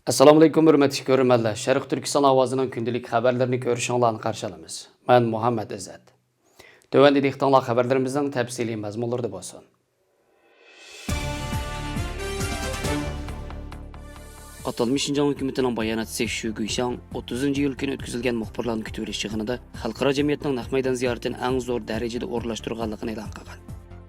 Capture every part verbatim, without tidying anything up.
ئەسسالامۇئەلەيكۇم، ھۆرمەتلىك كۆرۈرمەنلەر. شەرقىي تۈركىستان ئاۋازىنىڭ كۈندىلىك خەۋەرلىرىنى كۆرۈشۈڭلارنى قارشى ئالىمىز. مەن مۇھەممەد ئىززەت. تۆۋەندە دىققىتىڭلار خەۋەرلىرىمىزنىڭ تەپسىلىي مەزمۇنلىرىدا بولسۇن. ئاتالمىش شىنجاڭ ھۆكۈمىتىنىڭ باياناتچىسى شۈ گۈيشاڭ ئوتتۇزىنچى ئىيۇل كۈنى ئۆتكۈزۈلگەن مۇخبىرلارنى كۈتۈۋېلىش يىغىنىدا خەلقئارا جەمئىيەتنىڭ نەق مەيدان زىيارىتىنى ئەڭ زور دەرىجىدە ئورۇنلاشتۇرغانلىقىنى ئېلان قىلغان.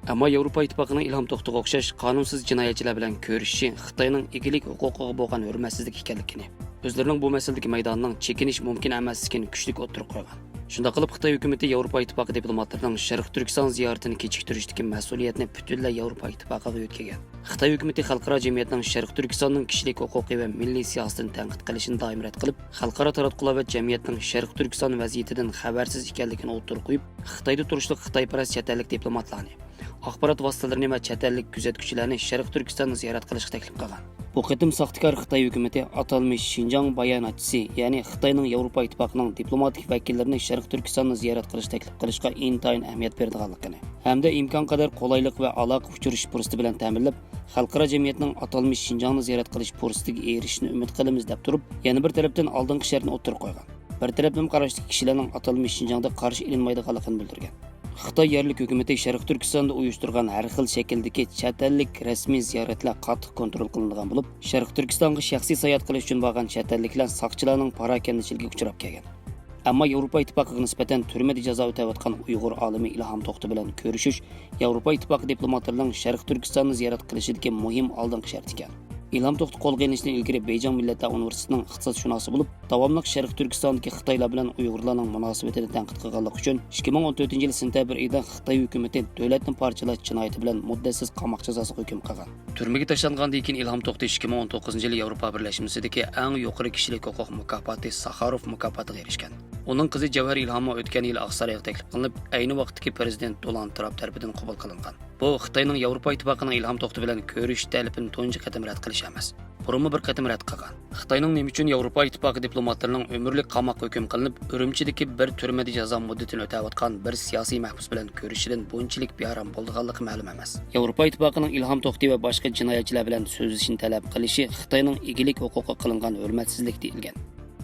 ئەمما ياۋروپا ئىتتىپاقىنىڭ ئىلھام توختىغا ئوخشاش قانۇنسىز جىنايەتچىلەر بىلەن كۆرۈشۈشى خىتاينىڭ ئىگىلىك ھوقۇقىغا بولغان ھۆرمەتسىزلىك ئىكەنلىكىنى، ئۆزلىرىنىڭ بۇ مەسىلىدىكى مەيدانىنىڭ چېكىنىش مۇمكىن ئەمەسلىكىنى كۈچلۈك ئوتتۇرىغا قويغان. شۇنداق قىلىپ، خىتاي ھۆكۈمىتى ياۋروپا ئىتتىپاقى دىپلوماتلىرىنىڭ شەرقىي تۈركىستان زىيارىتىنى كېچىكتۈرۈشتىكى مەسئۇلىيەتنى پۈتۈنلەي ياۋروپا ئىتتىپاقىغا يۆتكىگەن. خىتاي ھۆكۈمىتى خەلقئارا جەمئىيەتنىڭ شەرقىي تۈركىستاننىڭ كىشىلىك ھوقۇقى ۋە مىللىي سىياسىتىنى تەنقىد قىلىشىنى دائىم رەت قىلىپ، خەلقئارا تاراتقۇلار ۋە جەمئىيەتنىڭ شەرقىي تۈركىستان ۋەزىيىتىدىن خەۋەرسىز ئىكەنلىكىنى ئوتتۇرىغا قويۇپ، خىتايدا تۇرۇشلۇق خىتايپەرەس چەت ئەللىك دىپلوماتلارنى، ئاخبارات ۋاسىتىلىرىنى ۋە چەت ئەللىك كۆزەتكۈچىلەرنى شەرقىي تۈركىستاننى زىيارەت قىلىشقا تەكلىپ قىلغان. بۇ قېتىم ساختىكار خىتاي ھۆكۈمىتى ئاتالمىش شىنجاڭ باياناتچىسى، يەنى خىتاينىڭ ياۋروپا ئىتتىپاقىنىڭ دىپلوماتىك ۋەكىللىرىنى شەرقىي تۈركىستاننى زىيارەت قىلىشقا تەكلىپ قىلىشقا ئىنتايىن ئەھمىيەت بېرىدىغانلىقىنى ھەمدە ئىمكانقەدەر قولايلىق ۋە ئالاقە ئۇچرىشىش پۇرسىتى بىلەن تەمىنلەپ، خەلقئارا جەمئىيەتنىڭ ئاتالمىش شىنجاڭنى زىيارەت قىلىش پۇرسىتىگە ئېرىشىشىنى ئۈمىد قىلىمىز، دەپ تۇرۇپ، يەنە بىر تەرەپتىن ئالدىنقى شەرتنى ئوتتۇرىغا قويغان. بىر تەرەپلىمە قاراشتىكى كىشىلەرنىڭ ئاتالمىش شىنجاڭدا قارشى ئېلىنمايدىغانلىقىنى بىلدۈرگەن. خىتاي يەرلىك ھۆكۈمىتى شەرقىي تۈركىستاندا ئۇيۇشتۇرغان ھەر خىل شەكىلدىكى چەت ئەللىك رەسمىي زىيارەتلەر قاتتىق كونترول قىلىنىدىغان بولۇپ، شەرقىي تۈركىستانغا شەخسىي ساياھەت قىلىش ئۈچۈن بارغان چەت ئەللىكلەر ساقچىلارنىڭ پاراكەندىچىلىكىگە ئۇچراپ كەلگەن. ئەمما ياۋروپا ئىتتىپاقىغا نىسبەتەن تۈرمىدە جازا ئۆتەۋاتقان ئۇيغۇر ئالىمى ئىلھام توختى بىلەن كۆرۈشۈش ياۋروپا ئىتتىپاقى دىپلوماتلىرىنىڭ شەرقىي تۈركىستاننى زىيارەت قىلىشىدىكى مۇھىم ئالدىنقى شەرت ئىكەن. ئىلھام توختى قولغا ئېلىنىشتىن ئىلگىرى بېيجىڭ مىللەتلەر ئۇنىۋېرسىتېتىنىڭ ئىقتىسادشۇناسى بولۇپ، داۋاملىق شەرقىي تۈركىستاندىكى خىتايلار بىلەن ئۇيغۇرلارنىڭ مۇناسىۋىتىنى تەنقىد قىلغانلىقى ئۈچۈن، ئىككى مىڭ ئون تۆتىنچى يىل سېنتەبىر ئېيىدا خىتاي ھۆكۈمىتى دۆلەتنى پارچىلاش جىنايىتى بىلەن مۇددەتسىز قاماق جازاسىغا ھۆكۈم قىلغان. تۈرمىگە تاشلانغاندىن كېيىن ئىلھام توختى ئىككى مىڭ ئون توققۇزىنچى يىلى ياۋروپا بىرلەشمىسىدىكى ئەڭ يۇقىرى كىشىلىك ھوقۇق مۇكاپاتى ساخاروف مۇكاپاتىغا ئېرىشكەن. ئۇنىڭ قىزى جەۋھەر ئىلھاممۇ ئۆتكەن يىلى ئاقسارايغا تەكلىپ قىلىنىپ، ئەينى ۋاقىتتىكى پىرېزىدېنت دونالد ترامپ تەرىپىدىن قوبۇل قىلىنغان. بۇ خىتاينىڭ ياۋروپا ئىتتىپاقىنىڭ ئىلھام توختى بىلەن كۆرۈشۈش تەلىپىنى تۇنجى قېتىم رەت قىلىشى ئەمەس. بۇرۇنمۇ بىر قېتىم رەت قىلغان. خىتاينىڭ نېمە ئۈچۈن ياۋروپا ئىتتىپاقى دىپلوماتلىرىنىڭ ئۆمۈرلۈك قاماققا ھۆكۈم قىلىنىپ، ئۈرۈمچىدىكى بىر تۈرمىدە جازا مۇددىتىنى ئۆتەۋاتقان بىر سىياسىي مەھبۇس بىلەن كۆرۈشۈشىدىن بۇنچىلىك بىئارام بولىدىغانلىقى مەلۇم ئەمەس. ياۋروپا ئىتتىپاقىنىڭ ئىلھام توختى ۋە باشقا جىنايەتچىلەر بىلەن سۆزلىشىشنى تەلەپ قىلىشى خىتاينىڭ ئىگىلىك ھوقۇقىغا قىلىنغان ھۆرمەتسىزلىك دېيىلگەن.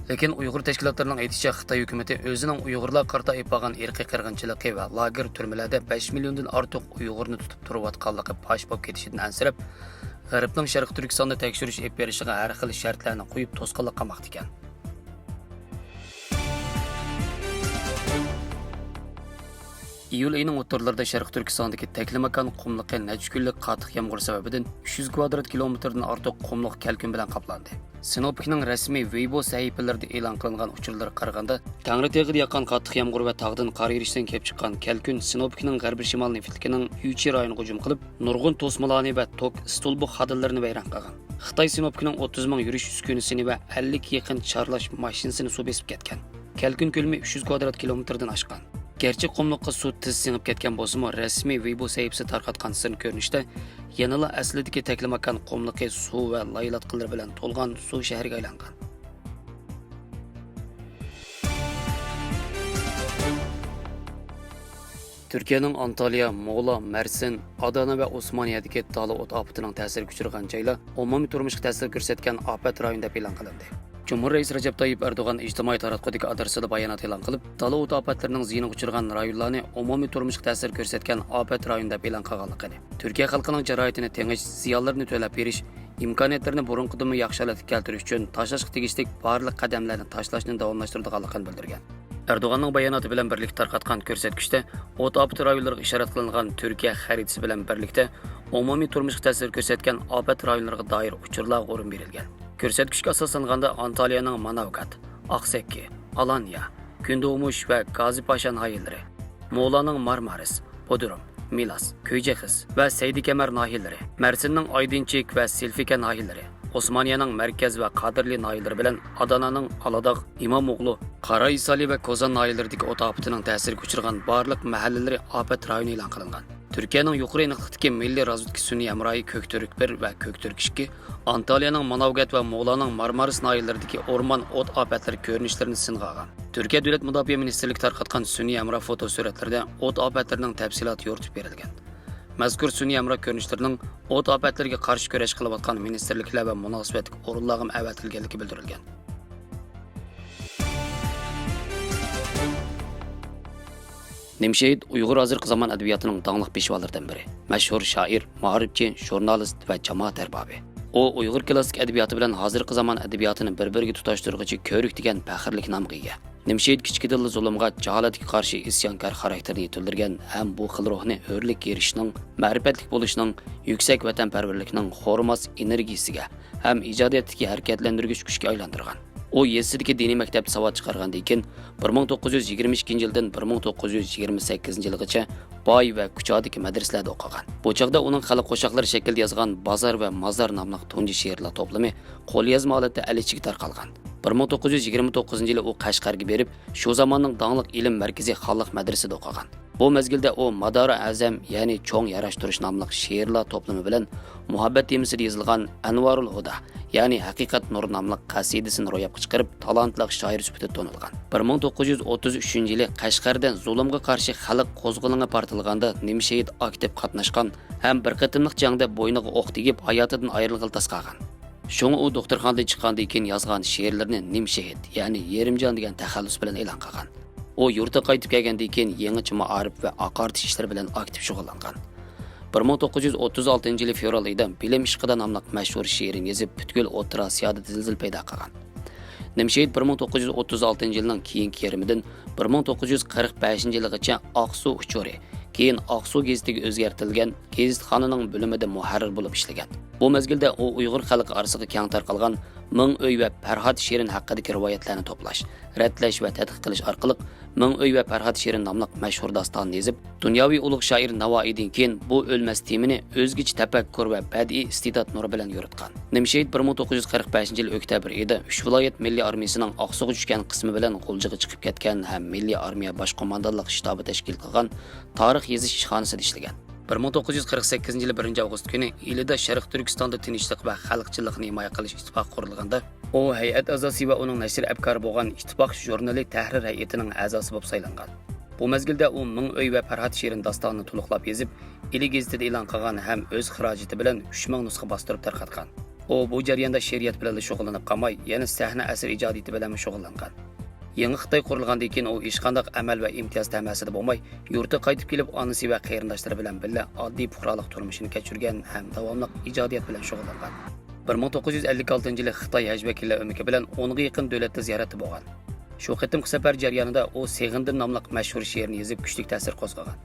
لېكىن ئۇيغۇر تەشكىلاتلىرىنىڭ ئېيتىشىچە، خىتاي ھۆكۈمىتى ئۆزىنىڭ ئۇيغۇرلارغا قارىتا ئېلىپ بارغان ئىرقىي قىرغىنچىلىقى ۋە لاگېر تۈرمىلەردە بەش مىليوندىن ئارتۇق ئۇيغۇرنى تۇتۇپ تۇرۇۋاتقانلىقى پاش بولۇپ كېتىشىدىن ئەنسىرەپ، غەربنىڭ شەرقىي تۈركىستاندا تەكشۈرۈش ئېلىپ بېرىشىغا ھەر خىل شەرتلەرنى قويۇپ توسقۇنلۇق قىلماقتا ئىكەن. ئىيۇل ئېيىنىڭ ئوتتۇرىلىرىدا شەرقىي تۈركىستاندىكى تەكلىماكان قۇملۇقى نەچچە كۈنلۈك قاتتىق يامغۇر سەۋەبىدىن ئۈچ يۈز كۋادرات كىلومېتىردىن ئارتۇق قۇملۇق كەلكۈن بىلەن قاپلاندى. سىنوپىكنىڭ رەسمىي ۋېيبو سەھىپىلىرىدە ئېلان قىلىنغان ئۇچۇرلارغا قارىغاندا، تەڭرىتېغىدا ياغقان قاتتىق يامغۇر ۋە تاغدىن قار ئېرىشىدىن كېلىپ چىققان كەلكۈن سىنوپىكنىڭ غەربىي شىمال نېفىتلىكىنىڭ يۈچى رايونىغا ھۇجۇم قىلىپ، نۇرغۇن توسمىلارنى ۋە توك ئىستولبا خادىلىرىنى ۋەيران قىلغان. خىتاي سىنوپىكنىڭ ئوتتۇز مىڭ يۈرۈش ئۈسكۈنىسىنى ۋە ئەللىككە يېقىن چارلاش ماشىنىسىنى سۇ بېسىپ كەتكەن. كەلكۈن كۆلىمى ئۈچ يۈز كۋادرات كىلومېتىردىن ئاشقان. گەرچە قۇملۇققا سۇ تېز سىڭىپ كەتكەن بولسىمۇ، رەسمىي ۋېيبو سەھىپىسى تارقاتقان سىن كۆرۈنۈشتە يەنىلا ئەسلىدىكى تەكلىماكان قۇملۇقى سۇ ۋە لايلاتقىلىرى بىلەن تولغان سۇ شەھىرىگە ئايلانغان. تۈركىيەنىڭ ئانتاليا، مۇغلا، مەرسىن، ئادانا ۋە ئوسمانىيەدىكى دالا ئوت ئاپىتىنىڭ تەسىرىگە ئۇچرىغان جايلار ئومۇمىي تۇرمۇشقا تەسىر كۆرسەتكەن ئاپەت رايونى دەپ ئېلان قىلىندى. جۇمھۇر رەئىسى رەجەپ تايىپ ئەردوغان ئىجتىمائىي تاراتقۇدىكى ئادرېسىدا بايانات ئېلان قىلىپ، دالا ئوت ئاپەتلىرىنىڭ زىيىنىغا ئۇچرىغان رايونلارنى ئومۇمىي تۇرمۇشقا تەسىر كۆرسەتكەن ئاپەت رايونى دەپ ئېلان قىلغانلىقىنى، تۈركىيە خەلقىنىڭ جاراھىتىنى تېڭىش، زىيانلىرىنى تۆلەپ بېرىش، ئىمكانىيەتلىرىنى بۇرۇنقىدىنمۇ ياخشى ھالەتكە كەلتۈرۈش ئۈچۈن تاشلاشقا تېگىشلىك بارلىق قەدەملەرنى تاشلاشنى داۋاملاشتۇرىدىغانلىقىنى بىلدۈرگەن. ئەردوغاننىڭ باياناتى بىلەن بىرلىكتە تارقاتقان كۆرسەتكۈچتە ئوت ئاپىتى رايونلىرىغا ئىشارەت قىلىنغان تۈركىيە خەرىتىسى بىلەن بىرلىكتە ئومۇمىي تۇرمۇشقا تەسىر كۆرسەتكەن ئاپەت رايونلىرىغا دائىر ئۇچۇرلارغا ئورۇن بېرىلگەن. كۆرسەتكۈچكە ئاساسلانغاندا، ئانتالىيەنىڭ ماناۋگات، ئاقسەككى، ئالانىيا، كۈندومۇش ۋە گازىپاشا ناھىيەلىرى، مۇغلانىڭ مارمارىس، بودۇرۇم، مىلاس، كۆيجېخىز ۋە سەيدىكەمەر ناھىيەلىرى، مەرسىننىڭ ئايدىنچىك ۋە سىلفىكە ناھىيەلىرى، ئوسمانىيەنىڭ مەركەز ۋە قادىرلى ناھىيەلىرى بىلەن ئادانانىڭ ئالاداغ، ئىمامئوغلۇ، قاراھىسالى ۋە كوزان ناھىيەلىرىدىكى ئوت ئاپىتىنىڭ تەسىرىگە ئۇچرىغان بارلىق مەھەللىلىرى ئاپەت رايونى ئېلان قىلىنغان. تۈركىيەنىڭ يۇقىرى ئېنىقلىقتىكى مىللىي رازۋېدكا سۈنئىي ھەمراھى كۆكتۈرك بىر ۋە كۆكتۈرك ئىككى ئانتالىيەنىڭ ماناۋگەت ۋە مۇغلانىڭ مارمارىس ناھىيەلىرىدىكى ئورمان ئوت ئاپەتلىرى كۆرۈنۈشلىرىنى سىنغا ئالغان. تۈركىيە دۆلەت مۇداپىئە مىنىستىرلىكى تارقاتقان سۈنئىي ھەمراھ فوتو سۈرەتلىرىدە ئوت ئاپەتلىرىنىڭ تەپسىلاتى يورۇتۇپ بېرىلگەن. مەزكۇر سۈنئىي ھەمراھ كۆرۈنۈشلىرىنىڭ ئوت ئاپەتلىرىگە قارشى كۈرەش قىلىۋاتقان مىنىستىرلىكلەر ۋە مۇناسىۋەتلىك ئورۇنلارغىمۇ ئەۋەتىلگەنلىكى بىلدۈرۈلگەن. نىمشېھىت ئۇيغۇر ھازىرقى زامان ئەدەبىياتىنىڭ داڭلىق پېشۋالىرىدىن بىرى، مەشھۇر شائىر، مائارىپچى، ژۇرنالىست ۋە جامائەت ئەربابى. ئۇ ئۇيغۇر كلاسسىك ئەدەبىياتى بىلەن ھازىرقى زامان ئەدەبىياتىنى بىر-بىرىگە تۇتاشتۇرغۇچى كۆۋرۈك دېگەن پەخىرلىك نامغا ئىگە. نىمشېھىت كىچىكىدىنلا زۇلۇمغا، جاھالەتكە قارشى ئىسيانكار خاراكتېرنى يېتىلدۈرگەن ھەم بۇ خىل روھنى ھۆرلۈك ئېرىشىشنىڭ، مەرىپەتلىك بولۇشنىڭ، يۈكسەك ۋەتەنپەرۋەرلىكنىڭ خورىماس ئېنېرگىيىسىگە ھەم ئىجادىيەتتىكى ھەرىكەتلەندۈرگۈچ كۈچكە ئايلاندۇرغان. ئۇ يېزىسىدىكى دىنىي مەكتەپتە ساۋات چىقارغاندىن كېيىن، بىر مىڭ توققۇز يۈز يىگىرمە ئىككىنچى يىلدىن بىر مىڭ توققۇز يۈز يىگىرمە سەككىزىنچى يىلغىچە باي ۋە كۇچادىكى مەدرىسىلەردە ئوقۇغان. بۇ چاغدا ئۇنىڭ خەلق قوشاقلىرى شەكلىدە يازغان بازار ۋە مازار ناملىق تۇنجى شېئىرلار توپلىمى قوليازما ھالەتتە ئەل ئىچىگە تارقالغان. بىر مىڭ توققۇز يۈز يىگىرمە توققۇزىنچى يىلى ئۇ قەشقەرگە بېرىپ، شۇ زاماننىڭ داڭلىق ئىلىم مەركىزى خانلىق مەدرىسىدە ئوقۇغان. بۇ مەزگىلدە ئۇ مادارى ئەزەم، يەنى چوڭ ياراشتۇرۇش ناملىق شېئىرلار توپلىمى بىلەن مۇھەببەت تېمىسىدا يېزىلغان ئەنۋارۇل ھۇدا، يەنى ھەقىقەت نۇرى ناملىق قەسىدىسىنى روياپقا چىقىرىپ، تالانتلىق شائىر سۈپىتىدە تونۇلغان. بىر مىڭ توققۇز يۈز ئوتتۇز ئۈچىنچى يىلى قەشقەردە زۇلۇمغا قارشى خەلق قوزغىلىڭى پارتلىغاندا نىمشېھىت ئاكتىپ قاتناشقان ھەم بىر قېتىملىق جەڭدە بوينىغا ئوق تېگىپ، ھاياتىدىن ئايرىلغىلى تاس قالغان. شۇڭا ئۇ دوختۇرخانىدىن چىققاندىن كېيىن يازغان شېئىرلىرىنى نىمشېھىت، يەنى يېرىمجان دېگەن تەخەللۇس بىلەن ئېلان قىلغان. ئۇ يۇرتىغا قايتىپ كەلگەندىن كېيىن يېڭىچە مائارىپ ۋە ئاقارتىش ئىشلىرى بىلەن ئاكتىپ شۇغۇللانغان. بىر مىڭ توققۇز يۈز ئوتتۇز ئالتىنچى يىلى فېۋرال ئايدا بىلىم ئىشقىدا ناملىق مەشھۇر شېئىرىنى يېزىپ، پۈتكۈل ئوتتۇرا ئاسىيادا زىلزىلە پەيدا قىلغان. نىمشېھىت بىر مىڭ توققۇز يۈز ئوتتۇز ئالتىنچى يىلنىڭ كېيىنكى يېرىمىدىن بىر مىڭ توققۇز يۈز قىرىق بەشىنچى يىلىغىچە ئاقسۇ ئۇچۇرى، كېيىن ئاقسۇ گېزىتىگە ئۆزگەرتىلگەن، گېزىتخانىنىڭ بۆلۈمىدە مۇھەررىر بولۇپ ئىشلىگەن. بۇ مەزگىلدە ئۇ ئۇيغۇر خەلقى ئارىسىغا كەڭ تارقالغان مىڭ ئۆي ۋە پەرھات شېرىن ھەققىدىكى رىۋايەتلەرنى توپلاش، رەتلەش ۋە تەتقىق قىلىش ئارقىلىق مىڭ ئۆي ۋە پەرھات شېرىن ناملىق مەشھۇر داستاننى يېزىپ، دۇنياۋى ئۇلۇغ شائىر ناۋائىيدىن كېيىن بۇ ئۆلمەس تېمىنى ئۆزگىچە تەپەككۇر ۋە بەدىئىي ئىستېدات نۇرى بىلەن يورۇتقان. نىمشېھىت بىر مىڭ توققۇز يۈز قىرىق بەشىنچى يىل ئۆكتەبىر ئېيىدا ئۈچ ۋىلايەت مىللىي ئارمىيىسىنىڭ ئاقسۇغا چۈشكەن قىسمى بىلەن غۇلجىغا چىقىپ كەتكەن ھەم مىللىي ئارمىيە باش قوماندانلىق شتابى تەشكىل قىلغان تارىخ يېزىش ئىشخانىسىدا ئىشلىگەن. بىر مىڭ توققۇز يۈز قىرىق سەككىزىنچى يىلى بىرىنچى ئاۋغۇست كۈنى ئىلىدا شەرقىي تۈركىستاندا تىنچلىق ۋە خەلقچىللىقنى ھىمايە قىلىش ئىتتىپاقى قۇرۇلغاندا، ئۇ ھەيئەت ئەزاسى ۋە ئۇنىڭ نەشر ئەپكارى بولغان ئىتتىپاق ژۇرنىلى تەھرىر ھەيئىتىنىڭ ئەزاسى بولۇپ سايلانغان. بۇ مەزگىلدە ئۇ مىڭ ئۆي ۋە پەرھات شېرىن داستانىنى تولۇقلاپ يېزىپ، ئىلى گېزىتىدە ئېلان قىلغان ھەم ئۆز خىراجىتى بىلەن ئۈچ مىڭ نۇسخا باستۇرۇپ تارقاتقان. ئۇ بۇ جەرياندا شېئىرىيەت بىلەنلا شۇغۇللىنىپ قالماي، يەنە سەھنە ئەسەر ئىجادىيىتى بىلەنمۇ شۇغۇللانغان. يېڭى خىتاي قۇرۇلغاندىن كېيىن ئۇ ھېچقانداق ئەمەل ۋە ئىمتىياز تەمەسىدە بولماي، يۇرتىغا قايتىپ كېلىپ، ئانىسى ۋە قېرىنداشلىرى بىلەن بىللە ئاددىي پۇقرالىق تۇرمۇشىنى كەچۈرگەن ھەم داۋاملىق ئىجادىيەت بىلەن شۇغۇللانغان. بىر مىڭ توققۇز يۈز ئەللىك ئالتىنچى يىلى خىتاي ھەج ۋەكىللەر ئۆمىكى بىلەن ئونغا يېقىن دۆلەتتە زىيارەتتە بولغان. شۇ قېتىمقى سەپەر جەريانىدا ئۇ سېغىندىم ناملىق مەشھۇر شېئىرنى يېزىپ، كۈچلۈك تەسىر قوزغىغان.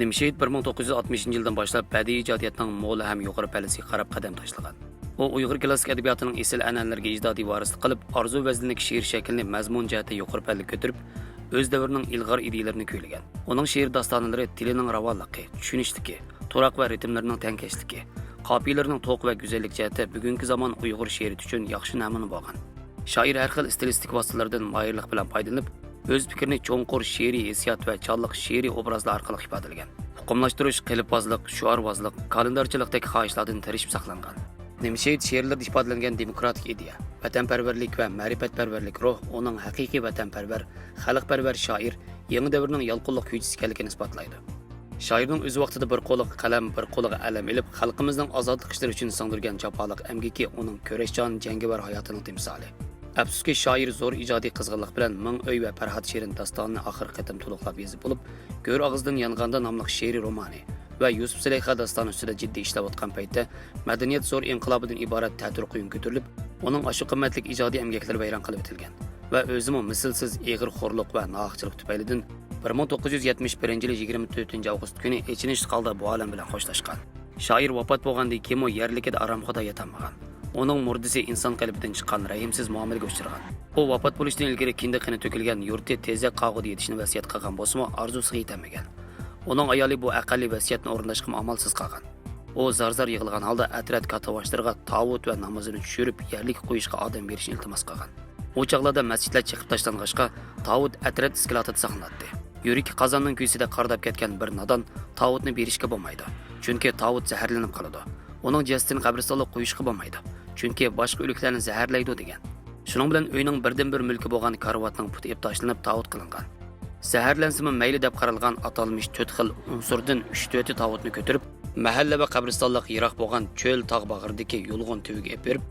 نىمشېھىت بىر مىڭ توققۇز يۈز ئاتمىشىنچى يىلدىن باشلاپ بەدىئىي ئىجادىيەتنىڭ مولا ھەم يۇقىرى پەللىسىگە قاراپ قەدەم تاشلىغان. ئۇ ئۇيغۇر كلاسسىك ئەدەبىياتىنىڭ ئېسىل ئەنئەنىلىرىگە ئىجادىي ۋارىسلىق قىلىپ، ئارزۇ ۋەزنىدىكى شېئىر شەكلىنى مەزمۇن جەھەتتە يۇقىرى پەللىگە كۆتۈرۈپ، ئۆز دەۋرىنىڭ ئىلغار ئىدىيىلىرىنى كۈيلىگەن. ئۇنىڭ شېئىر داستانلىرى تىلىنىڭ راۋانلىقى، چۈشىنىشلىكى، تۇراق ۋە رىتىملىرىنىڭ تەڭكەشلىكى، قاپىيىلىرىنىڭ توق ۋە گۈزەللىك جەھەتتە بۈگۈنكى زامان ئۇيغۇر شېئىرى ئۈچۈن ياخشى نەمۇنە بولغان. شائىر ھەر خىل ئىستىلىستىك ۋاسىتىلىرىدىن ماھىرلىق بىلەن پايدىلىنىپ، ئۆز پىكرىنى چوڭقۇر شېئىرىي ھېسسىيات ۋە جانلىق شېئىرىي ئوبرازلار ئارقىلىق ئىپادىلىگەن. ئۇقۇملاشتۇرۇش، قېلىپۋازلىق، شوئارۋازلىق، كالېندارچىلىقتەك خاھىشلاردىن تىرىشىپ ساقلانغان. نىمشېھىت شېئىرلىرىدە ئىپادىلەنگەن دېموكراتىك ئىدىيە، ۋەتەنپەرۋەرلىك ۋە مەرىپەتپەرۋەرلىك روھ ئۇنىڭ ھەقىقىي ۋەتەنپەرۋەر، خەلقپەرۋەر شائىر، يېڭى دەۋرنىڭ يالقۇنلۇق كۈيچىسى ئىكەنلىكىنى ئىسپاتلايدۇ. شائىرنىڭ ئۆز ۋاقتىدا بىر قولىغا قەلەم، بىر قولىغا ئەلەم ئېلىپ، خەلقىمىزنىڭ ئازادلىق ئىشلىرى ئۈچۈن سىڭدۈرگەن جاپالىق ئەمگىكى ئۇنىڭ كۈرەشچان، جەڭگىۋار ھاياتىنىڭ تىمسالى. ئەپسۇسكى، شائىر زور ئىجادىي قىزغىنلىق بىلەن مىڭ ئۆي ۋە پەرھات شېرىن داستانىنى ئاخىرقى قېتىم تولۇقلاپ يېزىپ بولۇپ، گۆر ئاغزىدىن يانغاندا ناملىق شېئىرىي رومانى ۋە يۈسۈپ زۇلەيخا داستانى ئۈستىدە جىددىي ئىشلەۋاتقان پەيتتە، مەدەنىيەت زور ئىنقىلابىدىن ئىبارەت تەتۈر قۇيۇن كۆتۈرۈلۈپ، ئۇنىڭ ئاشۇ قىممەتلىك ئىجادىي ئەمگەكلىرى ۋەيران قىلىۋېتىلگەن ۋە ئۆزىمۇ مىسلىسىز ئېغىر خورلۇق ۋە ناھەقچىلىك تۈپەيلىدىن بىر مىڭ توققۇز يۈز يەتمىش بىرىنچى يىلى يىگىرمە تۆتىنچى ئاۋغۇست كۈنى ئېچىنىشلىق ھالدا بۇ ئالەم بىلەن خوشلاشقان. شائىر ۋاپات بولغاندىن كېيىنمۇ يەرلىكىدە ئارامخۇدا ياتالمىغان. ئۇنىڭ مۇردىسى ئىنسان قېلىپىدىن چىققان رەھىمسىز مۇئامىلىگە ئۇچرىغان. ئۇ ۋاپات بولۇشتىن ئىلگىرى كىندىك قېنى تۆكۈلگەن يۇرتى تېزەك قاغۇدا يېتىشنى ۋەسىيەت قىلغان بولسىمۇ، ئارزۇسىغا يېتەلمىگەن. ئۇنىڭ ئايالى بۇ ئەقەللىي ۋەسىيەتنى ئورۇنداشقىمۇ ئامالسىز قالغان. ئۇ زار-زار يىغلىغان ھالدا ئەترەت كاتتىباشلىرىغا تاۋۇت ۋە نامىزىنى چۈشۈرۈپ، يەرلىككە قويۇشقا ئادەم بېرىشنى ئىلتىماس قىلغان. ئۇ چاغلاردا مەسچىتلەر چېقىپ تاشلانغاچقا، تاۋۇت ئەترەت ئىسكىلاتىدا ساقلىناتتى. يۈرىكى قازاننىڭ كۈيىسىدە قارىداپ كەتكەن بىر نادان تاۋۇتنى بېرىشكە بولمايدۇ، چۈنكى تاۋۇت زەھەرلىنىپ قالىدۇ. ئۇنىڭ جەسىتىنى قەبرىستانلىققا قويۇشقا بولمايدۇ، چۈنكى باشقا ئۆلۈكلەرنى زەھەرلەيدۇ، دېگەن. شۇنىڭ بىلەن ئۆينىڭ بىردىنبىر مۈلكى بولغان كارىۋاتنىڭ پۇتى ئېپ تاشلىنىپ، تاۋۇت قىلىنغان. زەھەرلەنسىمۇ مەيلى دەپ قارالغان ئاتالمىش تۆت خىل ئۇنسۇردىن ئۈچ تۆتى تاۋۇتنى كۆتۈرۈپ، مەھەللە ۋە قەبرىستانلىق يىراق بولغان چۆل تاغ باغرىدىكى يۇلغۇن تۈۋىگە ئېلىپ بېرىپ،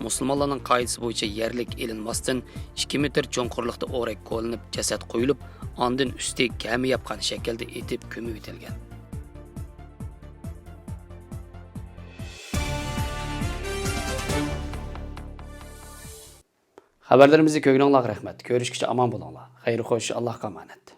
مۇسۇلمانلارنىڭ قائىدىسى بويىچە يەرلىك ئېلىنماستىن، ئىككى مېتىر چوڭقۇرلۇقتا ئورەك كولىنىپ، جەسەت قويۇلۇپ، ئاندىن ئۈستى گەمە ياپقان شەكىلدە ئېتىپ كۆمۈۋېتىلگەن. خەۋەرلىرىمىزنى كۆرگىنىڭلارغا رەھمەت. كۆرۈشكىچە ئامان بولۇڭلار. خەير خوش، ئاللاھقا ئامانەت.